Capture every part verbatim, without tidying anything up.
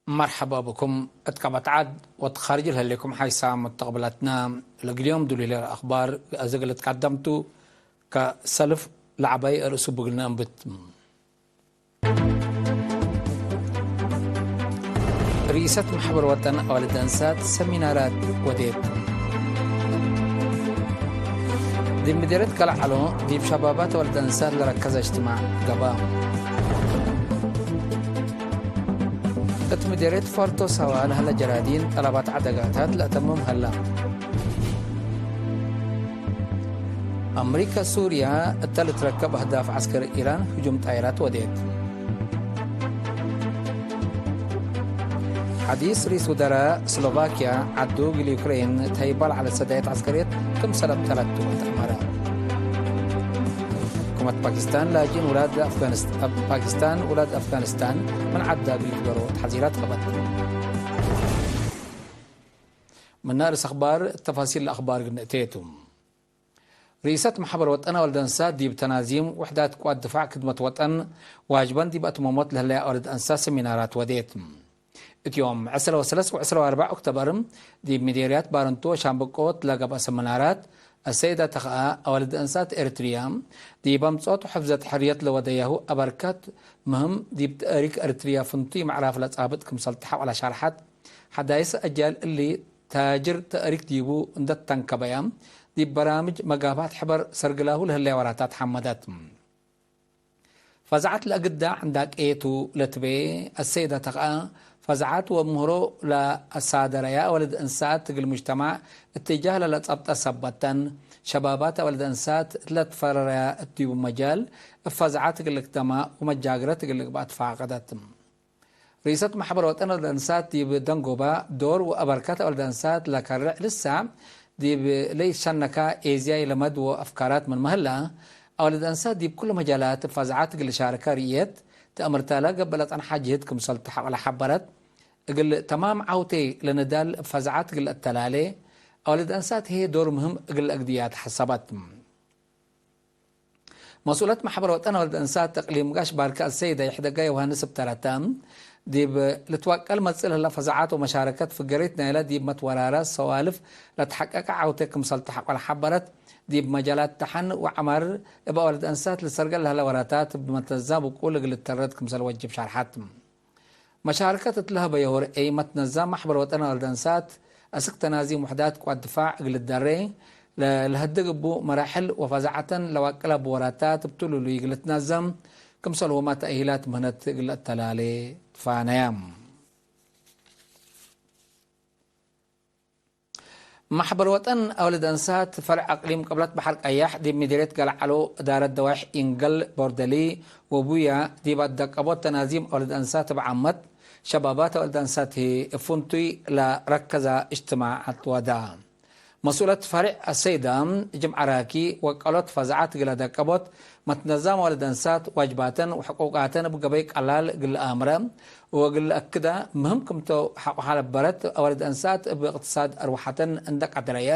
መርሐባ ብኩም። እት ቀበት ዐድ ወእት ካርጅ ለህሌኩም ሓይሳም ሙተቅብላትና፣ ለእግል ዮም ዱሉይ ለህለ አክባር አዜ እግል ልትቀደም ቱ። ከሰልፍ ለዐባይ አርእሱ ብግል ነአንብት። ርኢሰት መሕበር ወጠን አዋልድ አንሳት ሰሚናራት ወዴት። ዲብ ምዴርየት ከለዓሎ ዲብ ሸባባት አዋልድ አንሳት ለረከዘ እጅትማዕ ገብአ። እት ምዴርየት ፎርቶ ሳዋ ለህለ ጀራዲን ጠለባት ዐደጋታት ለአተምም ሀላ። አምሪከ ሱርያ እተ ልትረከብ አህዳፍ ዐስከሪ ኢራን ህጁም ጣይራት ወዴት። ሐዲስ ርኢስ ውዘራእ ስሎቫክያ ዐዱ እግል ዩክሬን ተህይባ ለዐለ ሰዳየት ዐስከርየት ክምሰል አብጠለት ወተአመረ። ሕኩመት ፓኪስታን ላጅኢን ውላድ አፍጋኒስት-፣ ፓኪስታን ውላድ አፍጋኒስታን ምን ዐዳ እግል ልግበሮ ተሐዚራት ቀበት። ምነ ርእስ አክባር፣ ተፋሲል ለአክባር እግል ንእቴ ቱ። ርኢሰት መሕበር ወጠን አዋልድ አንሳት ዲብ ተናዚም ውሕዳት ቅዋት ድፋዕ ክድመት ወጠን ዋጅበን ዲብ አትመሞት ለህለየ አዋልድ አንሳት ሰሚናራት ወዴት። እት ዮም ዕስራ ወሰለስ ወዕስራ ወአርበዕ ኦክቶበር ዲብ ምዴርያት ባረንቱ ወሻምበቆት ለገብአ ሰሚናራት፣ አሰይዳ ተኽአ አዋልድ አንሳት ኤረትርያ ዲብ አምጽኦት ወሕፍዘት ሕርየት ለወደያሁ አበርካት ምህም ዲብ ተእሪክ ኤረትርያ ፍንቱይ ምዕራፍ ለጻብጥ ክምሰል ተሐቆለ ሸርሐት፣ ሐዳይስ አጅያል እሊ ታጅር ተእሪክ ዲቡ እንደ ተንከበያ፣ ዲብ በራምጅ መጋብሀት ሕበር ሰርግላሁ ለህለየ ወራታት ሐመደት። ፈዛዐት ለአግዳ ዕንዳቄ ቱ ለትቤ አሰይዳ ተኽአ፣ ፈዛዐት ወምህሮ ለአሳደረያ አዋልድ እንሳት እግል ሙጅተማዕ እትጃህ ለለጸብጠ ሰበተን፣ ሸባባት አዋልድ እንሳት ለትፈረረያ እት ዲቡ መጃል እብ ፈዛዐት እግል ልክደማ ወመጃግረት እግል ልግበእ ትፋቀደት። ርኢሰት መሕበር ወጠን አዋልድ አንሳት ዲብ ደንጎባ ዶር ወአበርከት አዋልድ አንሳት ለከርዕ ልሳዕ ዲብ ለኢትሸነካ ኤዝያይ ለመድ ወአፍካራት ምንመ ህላ፣ አዋልድ አንሳት ዲብ ኩሉ መጃላት እብ ፈዛዐት እግል ልሻርከ ርእየት ተአምርታለ ገብእ ለጸንሐ ጅህድ ክምሰል ተሐቀለ ሐበረት። እግል ተማም ዐውቴ ለንዳል እብ ፈዛዐት እግል ለአተላሌ፣ አዋልድ አንሳት ህዬ ዶር ምህም እግል ለአግድያ ተሐሰበት። መስኡለት መሕበር ወጠን አዋልድ እንሳት እቅሊም ጋሽ ባርከ አሰይደ ይሕደጋ ዮሃንስ እብ ተረተ፣ ዲብ ልትወቀል መጽእ ለህለ ፈዛዓት ወመሻረከት ፍገሪት ናይለ ዲብ መትወራረ ሰዋልፍ ለተሐቀቀ ዐውቴ ክምሰል ተሐቆለ ሐበረት፣ ዲብ መጃላት ደሐን ወዐማር እብ አዋልድ እንሳት ልሰርገል ለህለ ወራታት እብ መትነዛም ውቁል እግል ልተረድ ክምሰል ወጅብ ሸርሐት። መሻርከት እት ለሀበየሁ ርአይ መትነዛም መሕበር ወጠን አዋልድ እንሳት፣ አስክ ተናዚም ውሕዳት ቅዋት ድፋዕ እግል ልደሬ፣ ለ-፣ ለህድግ እቡ መራሕል ወፈዛዐተን ለዋቅል አቡ ወራታት እብ ትሉሉይ እግል ልትነዘም፣ ክምሰልሁመ ተእሂላት ምህነት እግል ለአተላሌ ትፋነየ። መሕበር ወጠን አውልድ አንሳት ፈርዕ አቅሊም ቅብለት በሐር ቀያሕ ዲብ ምዲርየት ገልዓሎ እዳረት ደዋይሕ ኢንገል ቦርደሊ ወቡያ ዲብ አትደቀቦት ተናዚም አውልድ አንሳት እብ ዓመት ሸባባት አውልድ አንሳት ህይ እብ ፍንቱይ ለረከዛ እጅትማዓት ወዳ። መስኡለት ፈርዕ አሰይዳ ጅምዐ ራኪ ወቀሎት ፈዛዐት እግል አደቀቦት መትነዛም አውልድ አንሳት ዋጅባተን ወሕቁቃተን እብ ገበይ ቀላል እግል ለአምረ ወእግል ለአክደ ምህም ክምተ ሐቆ ሀለበረት፣ አዋልድ አንሳት እብ እቅትሳድ አርወሐተን እንደ ቀድረየ፣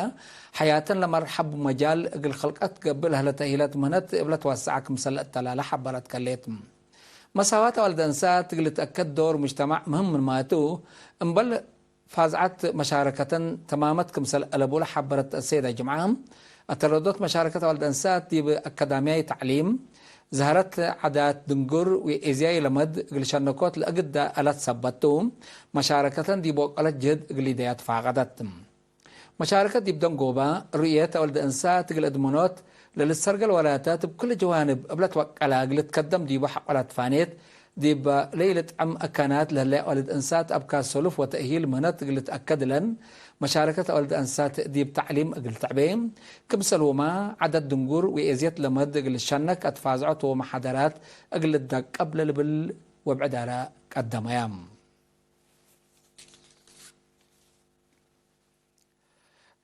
ሐያተን ለመርሐቡ መጃል እግል ኸልቀት ገብእ ለህለ ተእሂለት ምህነት እብ ለትወሰዐ ክምሰል ለአተላለ ሐበረት ከሌት። መሳዋት አዋልድ አንሳት እግል ልትአከድ ዶር ሙጅተማዕ ምህም ምንማቱ፣ እምበል ፋዝዐት መሻረከተን ተማመት ክምሰል አለቡ ለሐበረት አሰይዳ ጅምዐ፣ አተረዶት መሻረከት አዋልድ አንሳት ዲብ አካዳምያይ ተዕሊም፣ ዘሀረት ዓዳት ድንጉር ወኤዝያይ ለመድ እግል ሸነኮት ለአግዳ አላት ሰበት ቱ፣ መሻረከተን ዲብ ወቀለት ጅህድ እግል ሊደያ ትፋቀደት። መሻረከት ዲብ ደንጎባ፣ ሩእየት አዋልድ አንሳት እግል አድመኖት ለልትሰርገል ወራታት እብ ኩሉ ጀዋንብ እብ ለትወቀላ እግል ልትከደም ዲቡ ሐቆላት ፋኔት፣ ዲብ ለኢልጥዕም አካናት ለህለየ አዋልድ አንሳት አብካት ሰሉፍ ወተእሂል ምህነት እግል ልትአከድ እለን፣ መሻረከት አዋልድ አንሳት ዲብ ተዕሊም እግል ትዕቤ፣ ክምሰልሁመ ዐደት ድንጉር ወኤዝየት ለመድ እግል ልሸነክ አትፋዝዖት ወመሓደራት እግል ልትደቀብ ለልብል ወብዕዳረ ቀደመያ።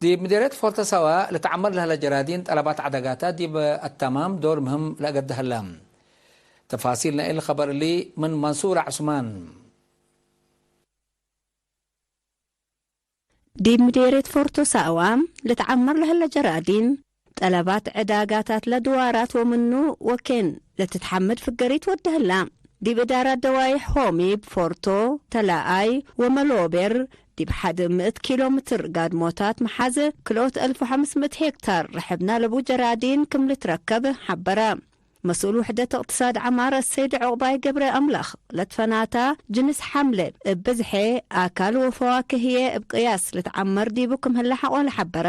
ዲብ ምዴርየት ፎርቶ ሳዋ ልትዓመር ለህለ ጀራዲን ጠለባት ዐደጋታት ዲብ አተማም ዶር ምህም ለአገደ ህለ። ተፋሲል ናይል ኸበር እሊ ምን መንሱር ዐስማን። ዲብ ምዴርየት ፎርቶ ሳዋ ልትዓመር ለህለ ጀራዲን ጠለባት ዐዳጋታት ለድዋራት ወምኑ ወኬን ለትትሐመድ ፍገሪት ወደ ህላ። ዲብ እዳራት ደዋይሕ ሆሚብ፣ ፎርቶ፣ ተላኣይ ወመሎቤር ዲብ ሐድ ምእት ኪሎ ምትር ጋድሞታት መሓዘ ክልኦት አልፍ ወሐምስ ምእት ሄክታር ርሕብ ናለቡ ጀራዲን ክም ልትረከብ ሐበረ። መስኡል ውሕደት እቅትሳድ ዐማር አሰይድ ዑቅባይ ገብረ አምላክ፣ ለትፈናታ ጅንስ ሐምለ እብ ብዝሐ፣ አካል ወፈዋክህ ህዬ እብ ቅያስ ልትዐመር ዲቡ ክም ህለ ሐቆ ለሐበረ፣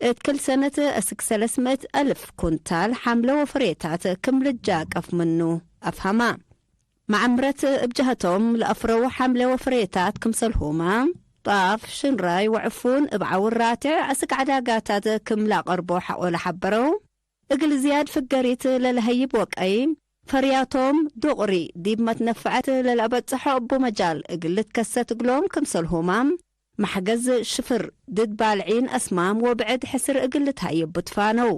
እት ክል ሰነት እስክ ሰለስ ምእት አልፍ ኩንታል ሐምለ ወፍሬታት ክም ልጃቀፍ ምኑ አፍሀማ። መዐምረት እብ ጀሀቶም ለአፍረዉ ሐምለ ወፍሬታት ክምሰልሁመ፣ ጣፍ፣ ሽንራይ ወዕፉን እብ ዐውር ራቴዕ አስክ ዐዳጋታት ክም ለአቀርቦ ሐቆ ለሐበረው፣ እግል ዝያድ ፍገሪት ለለሀይብ ወቀይ፣ ፈርያቶም ዱቅሪ ዲብ መትነፈዐት ለለአበጽሖ እቡ መጃል እግል ልትከሰት እግሎም ክምሰልሁመ፣ መሕገዝ ሽፍር ድድ ባልዒን አስማም ወብዕድ ሕስር እግል ልትሀየቡ ትፋነው።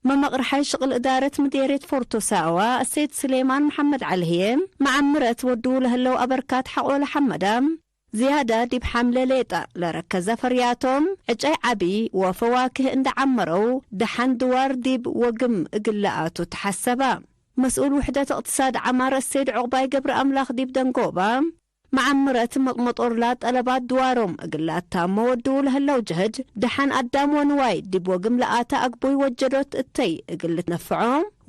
መመቅርሓይ ሽቅል እዳረት ምዴርየት ፎርቶ ሳዋ አሰይድ ስሌማን መሐመድ ዐሊ ህዬ፣ መዐምረት ወድዉ ለህለው አበርካት ሐቆ ለሐመዳ፣ ዝያዳ ዲብ ሐምለ ሌጠ ለረከዘ ፈርያቶም፣ ዕጨይ ዐቢ ወፈዋክህ እንዴ ዐመረው፣ ደሐን ድዋር ዲብ ወግም እግል ለአቱ ተሐሰበ። መስኡል ውሕደት እቅትሳድ ዐማር አሰይድ ዑቅባይ ገብረ አምላክ ዲብ ደንጎባ፣ መዐምረት መጥመጦርላ ጠለባት ድዋሮም እግል ለአታሞ ወድዉ ለህለው ጅህድ፣ ደሐን አዳም ወንዋይ ዲብ ወግም ለአተ አግቡይ ወጀዶት እተይ እግል ልትነፍዖ፣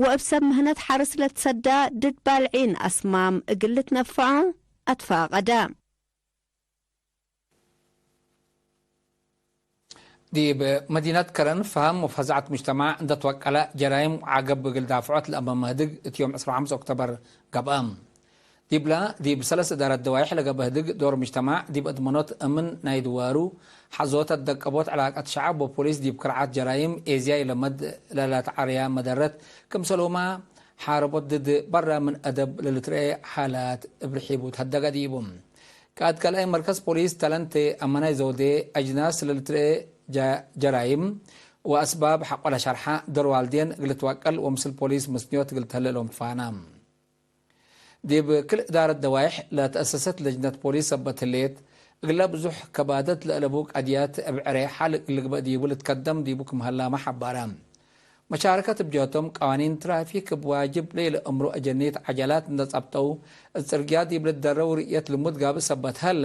ወእብ ሰብ ምህነት ሐርስ ለትሰዳ ድድ ባልዒን አስማም እግል ልትነፍዖ አትፋቀደ። ዲብ መዲነት ከረን ፈሀም ወፈዛዐት ሙጅተማዕ እንደ ትወቀለ ጀራይም ወዐገብ እግል ዳፍዖት ለአመ መህድግ እት ዮም ዕስራ ወሐምስ ኦክቶበር ገብአ። ዲብላ፣ ዲብ ሰለስ እዳረት ደዋይሕ ለገብአ ህድግ ዶር ሙጅተማዕ ዲብ እድመኖት እምን ናይ ድዋሩ ሐዞት አትደቀቦት ዕላቀት ሸዐብ ወፖሊስ ዲብ ክርዓት ጀራይም ኤዝያይ ለመድ ለለትዐርያ መደረት ክምሰልሁመ ሓረቦት ድድ በራ ምን አደብ ለልትረኤ ሓላት እብ ርሒቡ ተሀደገ ዲቡ። ቃእድ ካልኣይ መርከዝ ፖሊስ ተለንቴ አመናይ ዘውዴ፣ አጅናስ ለልትረኤ ጀ-፣ ጀራይም ወአስባብ ሐቆ ለሸርሐ ዶር ዋልዴን እግል ልትወቀል ወምስል ፖሊስ ምስንዮት እግል ተህሌ እሎም ትፋና። ዲብ ክል እዳረት ደዋይሕ ለተአሰሰት ለጅነት ፖሊስ ሰበት ህሌት፣ እግለ ብዙሕ ከባደት ለአለቡ ቀድያት እብ ዕሬ ሐል እግል ልግበእ ዲቡ ልትከደም ዲቡ ክም ሀላመ ሐበረ። መሻረከት እብ ጀህቶም፣ ቀዋኒን ትራፊክ እብ ዋጅብ ለኢለአምሩ አጀኒት ዐጀላት እንደ ጸብጠው፣ እት ጽርግያ ዲብ ልትደረው ርእየት ልሙድ ጋብእ ሰበት ሀላ፣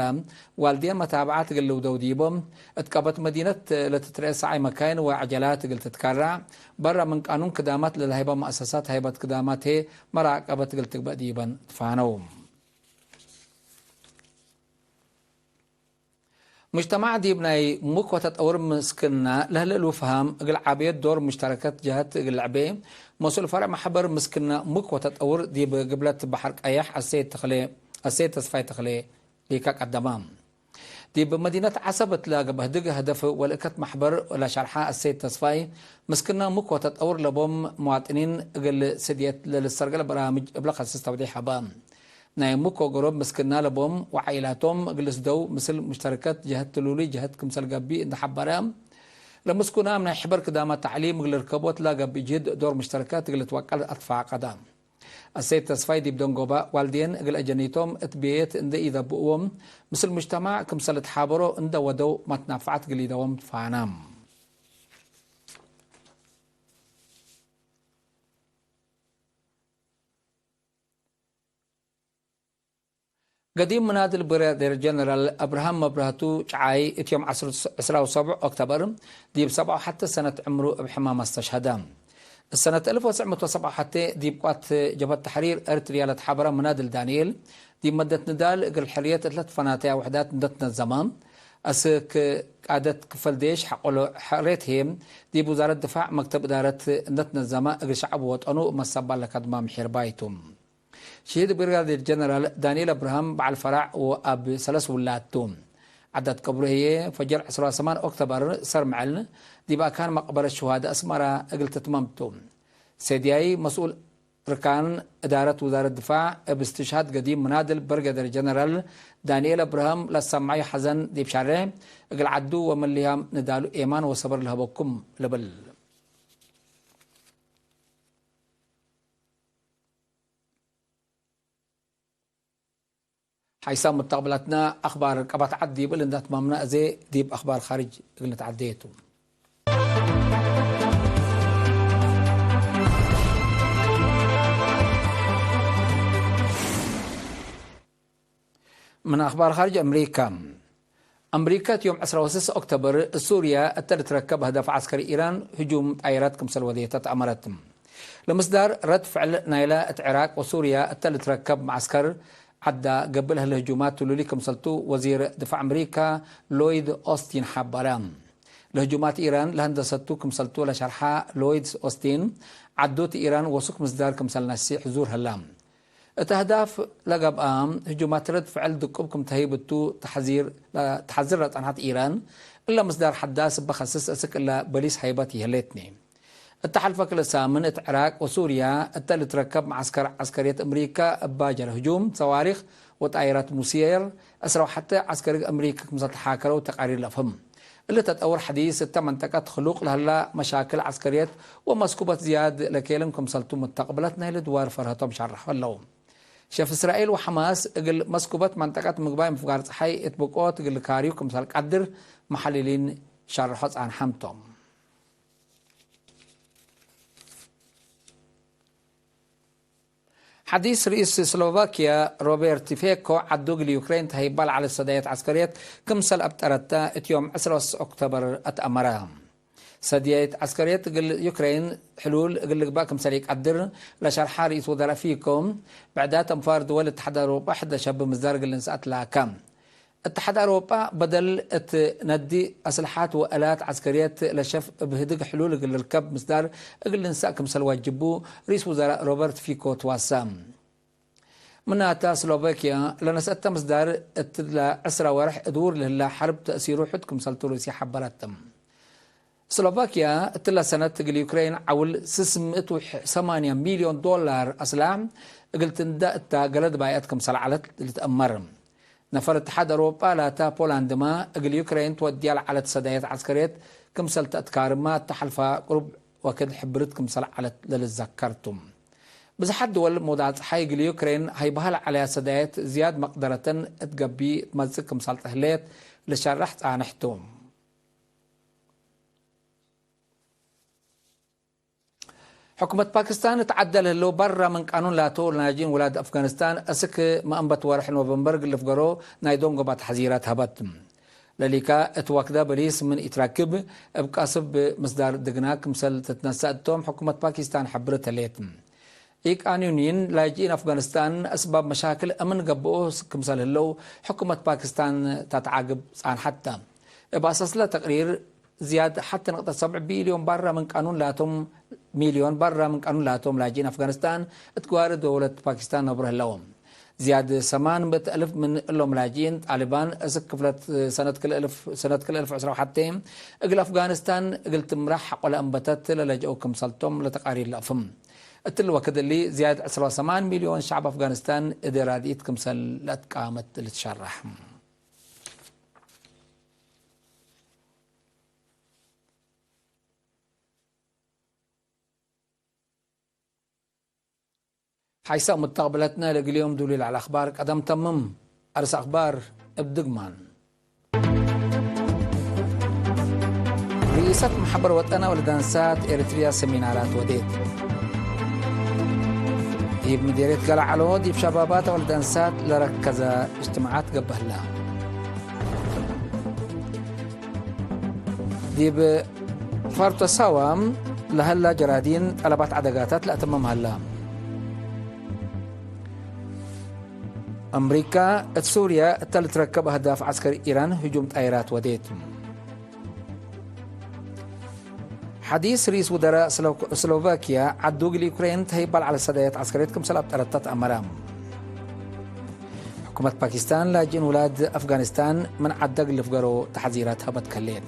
ዋልዴን መታብዐት እግል ልውደው ዲቦም፣ እት ቀበት መዲነት ለትትረኤ ሰዓይ መካይን ወዐጀላት እግል ትትከራዕ፣ በረ ምን ቃኑን ክዳማት ለለሀይበ መአሰሳት ሀይበት ክዳማት ህዬ መራቀበት እግል ትግበእ ዲበን ትፋነው። ሙጅተማዕ ዲብ ናይ ሙክ ወተጠውር ምስክና ለህለ እሉ ፈሃም እግል ዓብየት ዶር ሙሽተረከት ጀሀት እግል ለዕቤ፣ መስኡል ፈርዕ መሕበር ምስክና ሙክ ወተጠውር ዲብ ግብለት በሐር ቀየሕ አሰይድ ተኽሌ፣ አሰይድ ተስፋይ ተኽሌ ሊከ ቀደመ። ዲብ መዲነት ዐሰብ እትለ ገብአ ህድግ ህደፍ ወልእከት መሕበር ለሸርሐ አሰይድ ተስፋይ፣ ምስክና ሙክ ወተጠውር ለቦም መዋጥኒን እግል ስድየት ለልሰርገል በራምጅ እብለ ከስስ ተውዴሕ ሀበ። ናይ ሙክ ወገሮብ ምስክና ለቦም ወዓኢላቶም እግል ልስደው ምስል ሙሽተረከት ጀሀት ትሉሉይ ጀሀት ክምሰል ገብእ እንዴ ሐበረ፣ ለምስኩናም ናይ ሕበር ክዳማት ተዕሊም እግል ልርከቦ እትለ ገብእ ጅህድ ዶር ሙሽተረከት እግል ልትወቀል አትፋቀደ። አሰይድ ተስፋይ ዲብ ደንጎበ፣ ዋልዴን እግል አጀኒቶም እት ቤት እንዴ ኢደብእዎም፣ ምስል ሙጅተማዕ ክምሰል ልትሓበሮ እንዴ ወደው መትናፈዐት እግል ኢደዎም ትፋናም። ገዲም ምናድል ብሪጋዴር ጀነራል አብርሃም መብራህቱ ጨዓይ፣ እት ዮም ዐስር፣ ዕስራ ወሰብዕ ኦክቶበር፣ ዲብ ሰብዓ ወሐተ ሰነት ዕምሩ እብ ሕማም አስተሽሀደ። እሰነት አልፍ ወትሰዕ ምእት ወሰብዓ ወሐተ፣ ዲብ ቋት ጀብሀት ተሕሪር ኤርትርያ ለትሓበረ ምናድል ዳንኤል፣ ዲብ መደት ንዳል እግል ሕርየት እት ለትፈናተያ ውሕዳት እንደ ትነዘመ፣ አስክ ቃደት ክፈል ዴሽ ሐቆሎ ሕርየት ህዬ፣ ዲብ ውዛረት ድፋዕ መክተብ እዳረት እንደ ትነዘመ፣ እግል ሸዐብ ወጠኑ መሰባል ለከድማ ምሒር ባይቱ። ሽሂድ ብሪጋዴር ጀነራል ዳንኤል አብርሃም በዐል ፈራዕ ወአብ ሰለስ ውላድ ቱ። ዐዳት ቀብሩ ህዬ ፈጀር ዕስራ ወሰማን ኦክቶበር ሰር ምዕል ዲብ አካን መቅበረት ሹሃደ አስመራ እግል ትትመም ቱ። ሴድያይ መስኡል እርካን እዳረት ውዛረት ድፋዕ እብ እስትሽሃድ ገዲም ምናድል ብሪጋዴር ጀነራል ዳንኤል አብርሃም ለሰምዐዩ ሐዘን ዲብ ሻሬሕ እግል ዐዱ ወመልህያም ንዳሉ ኤማን ወሰብር ለሀበኩም ልብል። ሓይሳም መተቅብላትና አክባር ቀባት ዐድ ዲብ እል እንደ አትማምና፣ እዜ ዲብ አክባር ካርጅ እግል ንትዐዴ ቱ። ምን አኽባር ኻርጅ አምሪካ። አምሪካ እት ዮም ዕስራ ወስስ ኦክቶበር እት ሱርያ እተ ልትረከብ አህዳፍ ዐስከሪ ኢራን ህጁም ጣይራት ክምሰል ወዴተ ተአመረት። ለምስዳር ረድ ፍዕል ናይለ እት ዕራቅ ወሱርያ እተ ልትረከብ መዐስከር ዐዳ ገብእ ለህለ ህጁማት ትሉሊ ክምሰልቱ ወዚር ድፋዕ አምሪካ ሎይድ ኦስቲን ሐበረ። ለህጁማት ኢራን ለሀንደሰቱ ክምሰልቱ ለሸርሐ ሎይድ ኦስቲን፣ ዐዶት ኢራን ወሱክ ምስዳር ክምሰል ነሴ ሕዙር ህላ። እት አህዳፍ ለገብአ ህጁማት ረድ ፍዕል ድቁብ ክም ተህይብ እቱ ተሐዚር፣ ተሐዝር ለጸንሐት ኢራን፣ እለ ምስዳር ሐዳስ እበ ከስስ እስክ እለ በሊስ ሀይበት ይህሌትኒ። እተ ሐልፈ ክልእ ሳምን እት ዕራቅ ወሱርያ እተ ልትረከብ መዐስከር ዐስከርየት አምሪካ እባ ጀረ ህጁም ሰዋሪክ ወጣይራት ሙስየር ዕስራ ወሐተ ዐስከሪ አምሪካ ክምሰል ተሓከረው ተቃሪር ለአፍህም። እሊ ተጠውር ሐዲስ እተ መንጠቀት ክሉቅ ለህላ መሻክል ዐስከርየት ወመስኩበት ዝያድ ለኬልም ክምሰልቱ ሙተቅብለት ናይለ ድዋር ፈርሀቶም ሸርሐው ህለው። ሸፍ እስራኤል ወሐማስ እግል መስኩበት መንጠቀት ምግባይ ምፍጋር ጸሓይ እት ብቆት እግል ካርዩ ክምሰል ቀድር መሐልሊን ሸርሖ ጻንሐም ቶም። ሐዲስ ርኢስ ስሎቫኪያ ሮቤርት ፊኮ ዐዱ እግል ዩክሬን ተሀይባ ለዐለት ሰዳየት ዐስከርየት ክምሰል አብጠረተ እት ዮም ዕስራ ወስስ ኦክቶበር አትአመረ። ሰዳየት ዐስከርየት እግል ዩክሬን ሕሉል እግል ልግበእ ክምሰል ኢቀድር ለሸርሐ ርኢስ ወዘራእ ፊኮ፣ ብዕዳት አንፋር ድወል እትሓድ አውሮጳ ሕድ ለሸብ ምስዳር እግል ልንሰአት ላከ። እትሓድ አውሮጳ በደል እት ነዲ አስልሓት ወአላት ዐስከርየት ለሸፍ እብ ህድግ ሕሉል እግል ልርከብ ምስዳር እግል ልንሰእ ክምሰል ዋጅቡ ርኢስ ውዘራእ ሮበርት ፊኮ ትዋሰ። ምናተ ስሎቫኪያ ለነስአተ ምስዳር እትለ ዕስራ ወርሕ እድውር ለህላ ሐርብ ተእሲሩ ሕድ ክምሰልቱ ሩስያ ሐበረት። ስሎቫኪያ እትለ ሰነት እግል ዩክሬን ዐውል ስስ ምእት ወሰማንያ ሚልዮን ዶላር አስላሕ እግል ትንደ እተ ገለድ ባይአት ክምሰል ዐለት ልትአመር። ነፈር እትሓድ አውሮጳ ላተ ፖላንድመ እግል ዩክሬን ትወድያ ለዐለት ሰዳየት ዐስከርየት ክምሰል ተአትካርመ እተ ሐልፈ ቅሩብ ወክድ ሕብርት ክምሰል ዐለት ለልዘከር ቱ። ብዝሓት ድወል መውዳዕ ጸሓይ እግል ዩክሬን ሀይበሀ ለዐለያ ሰዳየት ዝያድ መቅደረተን እት ገብእ ትመጽእ ክምሰል ተህሌት ልሸረሕ ጻንሕ ቱ። ሕኩመት ፓኪስታን እት ዐደ ለህለው በረ ምን ቃኑን ላተው ላጅኢን ውላድ አፍጋኒስታን፣ እስክ መአንበት ወርሕ ኖቨምበር እግል ልፍገሮ ናይ ዶንጎባ ተሕዚራት ሀበት። ለሊካ እት ወክደ በሊስ ምን ኢትረክብ፣ እብ ቀስብ ምስዳር ድግና ክምሰል ትትነሰእ እቶም ሕኩመት ፓኪስታን ሐብርት ህሌት። ኢቃኑኒን ላጅኢን አፍጋኒስታን አስባብ መሻክል አምን ገብኦ ክምሰል ህለው ሕኩመት ፓኪስታን ተትዓግብ ጻንሐት ተ። እብ አሳስለ ተቅሪር፣ ዝያድ ሐቲ ንቅጠት ሰብዕ ቢልዮን በረ ምን ቃኑን ላቶም፣ ሚልዮን በረ ምን ቃኑን ላቶም ላጅኢን አፍጋኒስታን እት ግዋሪ ደውለት ፓኪስታን ነብሮ ህለው። ዝያድ ሰማን ምእት አልፍ ምን እሎም ላጅኢን ጣሊባን እስክ ክፍለት ሰነት ክል እልፍ፣ ሰነት ክል እልፍ ዕስራ ወሐቴ እግል አፍጋኒስታን እግል ትምራሕ ሐቆለ አንበተት ለለጅአው ክምሰልቶም ለተቃሪር ለአፍህም። እትሊ ወክድ እሊ ዝያድ ዕስራ ወሰማን ሚልዮን ሸዕብ አፍጋኒስታን እዴ ራድኢት ክምሰል ለአትቃመት ልትሸረሕ። ሐይሰ ሙተቅብለትነ ለእግል ዮም ዱሊ ለዐለ አኽባር ቀደም ተምም። አርስ አኽባር እብ ድግማን። ርኢሰት መሕበር ወጠን አውለድ አንሳት ኤሪትርያ ሰሚናራት ወዴት። ዲብ ምዴርየት ገለዐሎ ዲብ ሸባባት አውለድ አንሳት ለረከዘ እጅትማዓት ገብእ ህለ። ዲብ ፋርቶ ሳዋ ለሀላ ጀራዲን ጠለባት ዐደጋታት ለአተምም ሀላ። አምሪካ እት ሱርያ እተ ልትረከብ አህዳፍ ዐስከር ኢራን ህጁም ጣይራት ወዴት። ሐዲስ ርኢስ ውደራእ ስሎ-፣ ስሎቫኪያ ዐዱ እግል ዩክሬን ተህይብ በልዐ ለሰዳየት ዐስከርየት ክምሰል አብጠረተ ተአመረ። ሕኩመት ፓኪስታን ላጅእን ውላድ አፍጋኒስታን ምን ዐደ እግል ልፍገሮ ተሐዚራት ሀበት ከሌት።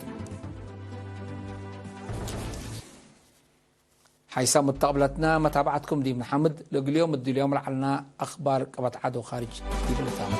ሐይሰ ሙተቅብለትነ መታብዐትኩም ዲብ ነሐምድ። ለእግል ዮም እድልዮም ለዐልነ አኽባር ቀበት ዐድ ወካርጅ ዲብ ልታም።